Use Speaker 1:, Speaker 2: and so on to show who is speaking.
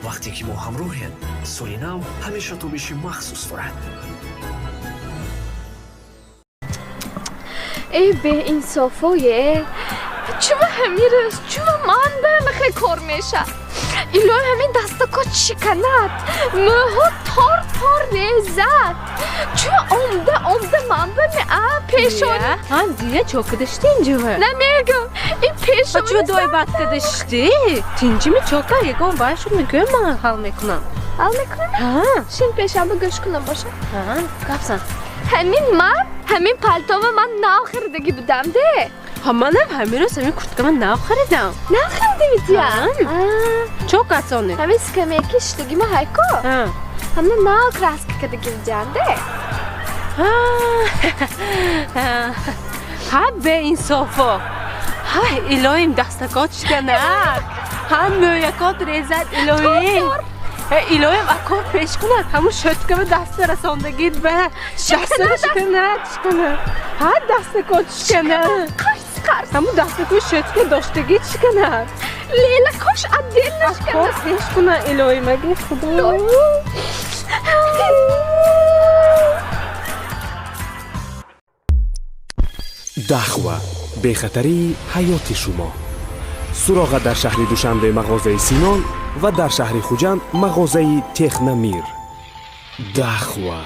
Speaker 1: Вақте ки мо ҳамроҳем, соли нав ҳамеша тобиши махсус дорад.
Speaker 2: Эй, беинсофое, чува ҳамин рӯз, чува ман ба мехе кор меша? Илоҳи, ҳамин дастако шиканад, мӯҳо тор тор резад. Чува омда омда ман ба меа пешони.
Speaker 3: Ҳа, дия, чо кадашти инҷава?
Speaker 2: Намегӯм, ин пешони.
Speaker 3: Чува дой бад кадашти? Тинҷими чока ягон вай шуд, мегӯям, ман ҳал мекунам.
Speaker 2: Ҳал мекунам?
Speaker 3: Ҳа.
Speaker 2: Шин, пешамба гӯш кунам боша.
Speaker 3: Ҳа, гапсан.
Speaker 2: Ҳамин ман ҳамин палтова ман нав харидагӣ будам де.
Speaker 3: Ҳа, манам ҳамин рӯз ҳамин курткама нав харидам.
Speaker 2: Нав харидавидия?
Speaker 3: Чо касоне?
Speaker 2: Ҳамин скамейки шиштагима ҳайко, ҳамна нав краска кардагӣ будиям де.
Speaker 3: Ҳа, беинсофо, ҳа, илоҳим, дастакот шиканад, ҳа, мӯякот резад, илоҳим. Илоҳим, акор пеш кунад, ҳамун шӯткава даста расондагит ба дастаро шиканад, шиканад, ҳа, дастакот шиканад.
Speaker 2: Қарс қарс.
Speaker 3: Ҳамун дастакои шӯтка доштагит шиканад.
Speaker 2: Лелакош отдельно.
Speaker 3: Акор пеш кунад, илоҳим, аги худо.
Speaker 4: Дахва, бехатарии ҳаёти шумо. Суроға дар шаҳри Душанбе, мағозаи Синон, ва дар шаҳри Хуҷанд, мағозаи Технамир. Дахва.